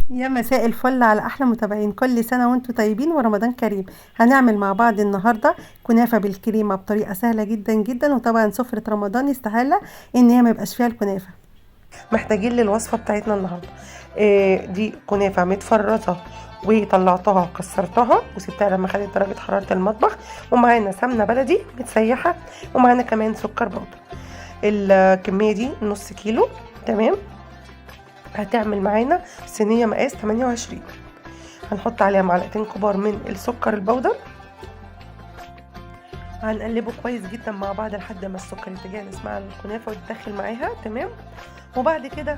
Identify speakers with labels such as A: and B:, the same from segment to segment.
A: يا مساء الفل على احلى متابعين، كل سنة وانتم طيبين ورمضان كريم. هنعمل مع بعض النهارده كنافه بالكريمه بطريقة سهلة جدا جدا، وطبعا سفره رمضان استحالة ان هي ما يبقاش فيها الكنافه.
B: محتاجين للوصفه بتاعتنا النهارده دي كنافه متفرطه وطلعتها كسرتها وسبتها لما خدت درجه حرارة المطبخ، ومعانا سمنه بلدي متسيحه، ومعانا كمان سكر بودر. الكمية دي نص كيلو، تمام. هتعمل معانا صينية مقاس 28. هنحط عليها معلقتين كبار من السكر البودر، هنقلبه كويس جدا مع بعض لحد ما السكر يتجانس مع الكنافه ويتدخل معاها، تمام. وبعد كده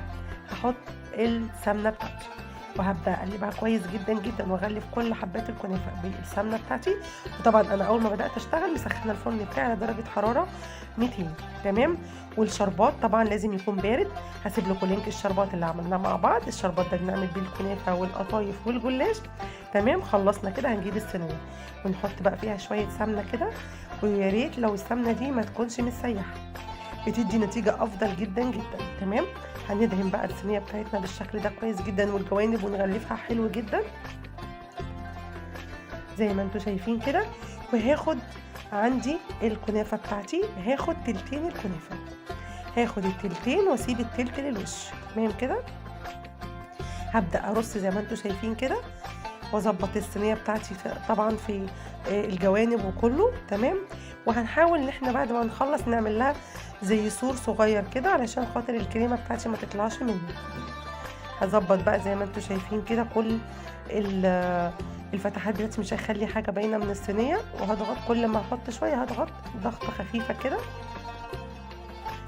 B: هحط السمنة بتاعتي وهبدا اقلبها كويس جدا جدا واغلف كل حبات الكنافه بالسمنه بتاعتي. وطبعا انا اول ما بدات اشتغل مسخنه الفرن بتاعي على درجه حرارة 200، تمام. والشربات طبعا لازم يكون بارد. هسيب لكم link الشربات اللي عملناه مع بعض. الشربات ده بنعمل بيه الكنافه والقطايف والجلاش، تمام. خلصنا كده، هنجيب الصينية ونحط بقى فيها شوية سمنه كده، ويا ريت لو السمنة دي ما تكونش متسيحه، بتدي نتيجة افضل جدا جدا، تمام. هندهن بقى الصينية بتاعتنا بالشكل ده كويس جدا، والجوانب ونغلفها حلو جدا زي ما انتم شايفين كده. وهاخد عندي الكنافه بتاعتي، هاخد تلتين الكنافه، هاخد التلتين واسيب التلت للوش، تمام كده. هبدا ارص زي ما انتم شايفين كده، واظبط الصينية بتاعتي طبعا في الجوانب وكله، تمام. وهنحاول ان احنا بعد ما نخلص نعمل لها زي سور صغير كده علشان خاطر الكريمة بتاعتي ما تطلعش مني. هظبط بقى زي ما انتم شايفين كده كل الفتحات دلوقتي، مش هخلي حاجة باينة من الصينية. وهضغط كل ما احط شوية هضغط ضغطه خفيفة كده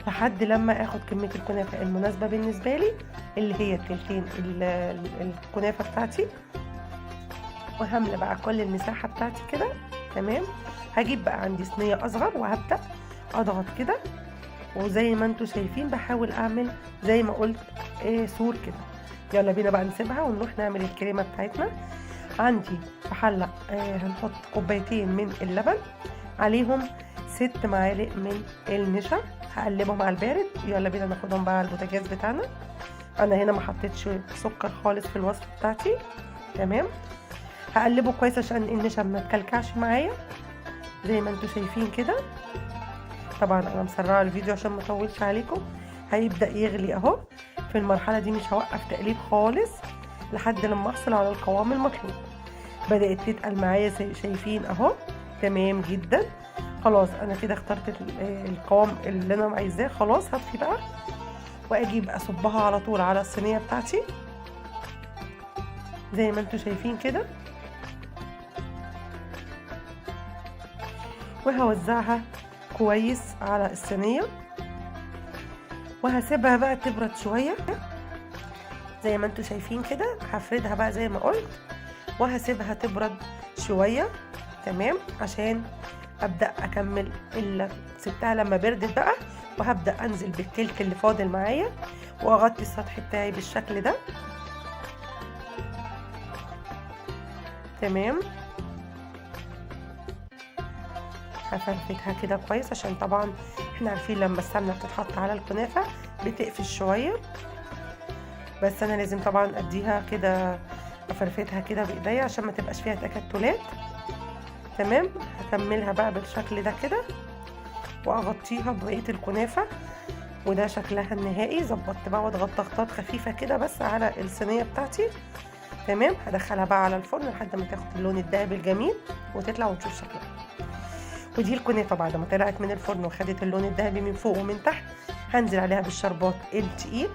B: لحد لما اخد كمية الكنافه المناسبة بالنسبة لي اللي هي التلتين الكنافه بتاعتي. وهملى بقى كل المساحة بتاعتي كده، تمام. هجيب بقى عندي صينية اصغر وهبدا اضغط كده، وزي ما انتم شايفين بحاول اعمل زي ما قلت سور كده. يلا بينا بقى نسيبها ونروح نعمل الكريمة بتاعتنا. عندي في حله هنحط كوبايتين من اللبن، عليهم 6 معالق من النشا، هقلبهم على البارد. يلا بينا ناخدهم بقى على البوتاجاز بتاعنا. انا هنا ما حطيتش سكر خالص في الوصفة بتاعتي، تمام. هقلبه كويس عشان النشا ما تكلكعش معايا زي ما انتم شايفين كده. طبعا انا مسرعة الفيديو عشان ما اطولش عليكم. هيبدا يغلي اهو. في المرحلة دي مش هوقف تقليب خالص لحد لما احصل على القوام المطلوب. بدات تتقل معايا شايفين اهو، تمام جدا. خلاص انا كده اخترت القوام اللي انا عايزاه. خلاص هطفي بقى واجيب اصبها على طول على الصينية بتاعتي زي ما انتم شايفين كده، وهوزعها كويس على الصينية وهسيبها بقى تبرد شوية زي ما انتم شايفين كده. هفردها بقى زي ما قلت وهسيبها تبرد شوية، تمام، عشان ابدا اكمل اللي سبتها لما بردت بقى. وهبدا انزل بالتلت اللي فاضل معايا واغطي السطح بتاعي بالشكل ده، تمام. هفرفتها كده كويس عشان طبعا احنا عارفين لما السمنة بتتحط على الكنافه بتقفش شوية، بس انا لازم طبعا اديها كده افرفتها كده بايديا عشان ما تبقاش فيها تكتلات، تمام. هكملها بقى بالشكل ده كده واغطيها ببقية الكنافه، وده شكلها النهائي. ظبطت بقى واضغط ضغطات خفيفة كده بس على الصينية بتاعتي، تمام. هدخلها بقى على الفرن لحد ما تاخد اللون الذهبي الجميل وتطلع ونشوف شكلها. ودي الكنافه بعد ما طلعت من الفرن وخدت اللون الذهبي من فوق ومن تحت، هنزل عليها بالشربات التقيل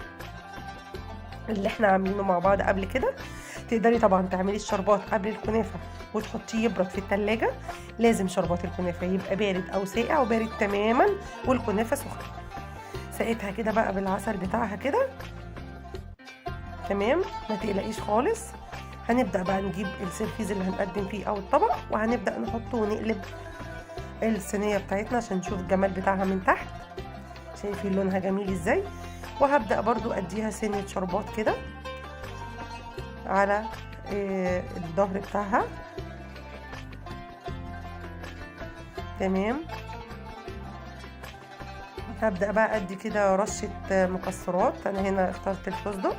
B: اللي احنا عاملينه مع بعض قبل كده. تقدري طبعا تعملي الشربات قبل الكنافه وتحطيه يبرد في التلاجة. لازم شربات الكنافه يبقى بارد او ساقع، وبارد تماما والكنافه سخنة. سقيتها كده بقى بالعسل بتاعها كده، تمام، ما تقلقيش خالص. هنبدا بقى نجيب السيرفيز اللي هنقدم فيه او الطبق، وهنبدا نحطه ونقلب الصينية بتاعتنا عشان نشوف الجمال بتاعها من تحت. شايفين لونها جميل ازاي. وهبدا برضو اديها سنة شربات كده على الظهر بتاعها، تمام. هبدا بقى ادي كده رشه مكسرات. انا هنا اخترت الفستق،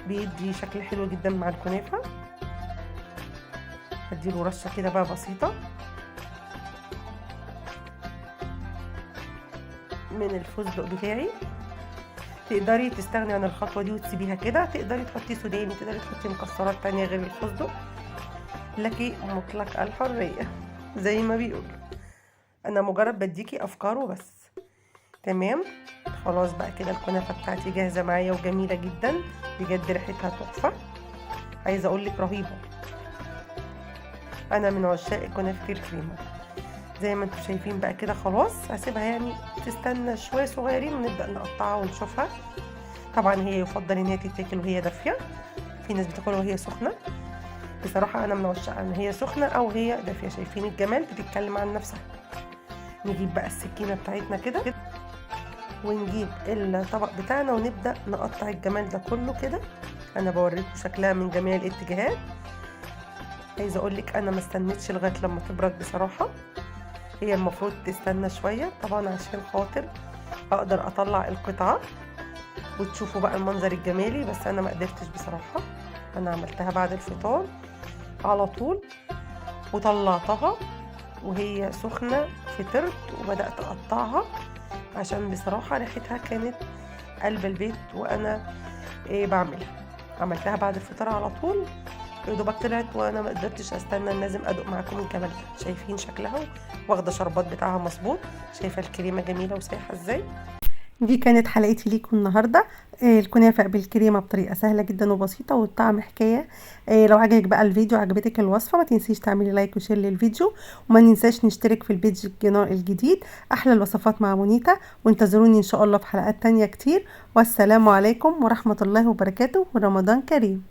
B: بيدي شكل حلو جدا مع الكنافه. هديله رشه كده بقى بسيطة من الفستق بتاعي. تقدري تستغني عن الخطوة دي وتسيبيها كده، تقدري تحطي سوداني، تقدري تحطي مكسرات تانية غير الفستق، لك مطلق الحرية زي ما بيقولوا، انا مجرد بديكي افكار وبس. تمام، خلاص بقى كده الكنافه بتاعتي جاهزة معايا وجميلة جدا بجد، ريحتها تحفة، عايزه اقولك رهيبة. انا من عشاق كنافه الكريمة زي ما انتم شايفين بقى كده. خلاص هسيبها يعني تستنى شوية صغيرين ونبدا نقطعها ونشوفها. طبعا هي يفضل ان هي تتاكل وهي دافيه، في ناس بتاكلها وهي سخنة، بصراحة انا من عشاقها ان هي سخنة او هي دافيه. شايفين الجمال، بتتكلم عن نفسها. نجيب بقى السكينة بتاعتنا كده ونجيب الطبق بتاعنا ونبدا نقطع الجمال ده كله كده. انا بوريكم شكلها من جميع الاتجاهات. عايزه اقولك انا ما استنيتش لغاية لما تبرد بصراحة، هي المفروض تستنى شوية طبعا عشان خاطر اقدر اطلع القطعة وتشوفوا بقى المنظر الجمالي، بس انا ما قدرتش بصراحة. انا عملتها بعد الفطار على طول وطلعتها وهي سخنة، فطرت وبدات اقطعها عشان بصراحة ريحتها كانت قلب البيت وانا بعملها. عملتها بعد الفطار على طول، يا دوبك طلعت وانا ما قدرتش استنى، لازم ادوق معاكم الجمال ده. شايفين شكلها واخده شربات بتاعها مظبوط، شايفه الكريمة جميلة وسايحه ازاي.
A: دي كانت حلقتي ليكم النهارده، الكنافه بالكريمه بطريقة سهلة جدا وبسيطة والطعم حكاية. لو عجبك بقى الفيديو، عجبتك الوصفة، ما تنسيش تعملي like و share للفيديو، وما ننساش نشترك في ال page الجديد احلى الوصفات مع مونيتا، وانتظروني ان شاء الله في حلقات تانية كتير. والسلام عليكم ورحمة الله وبركاته، ورمضان كريم.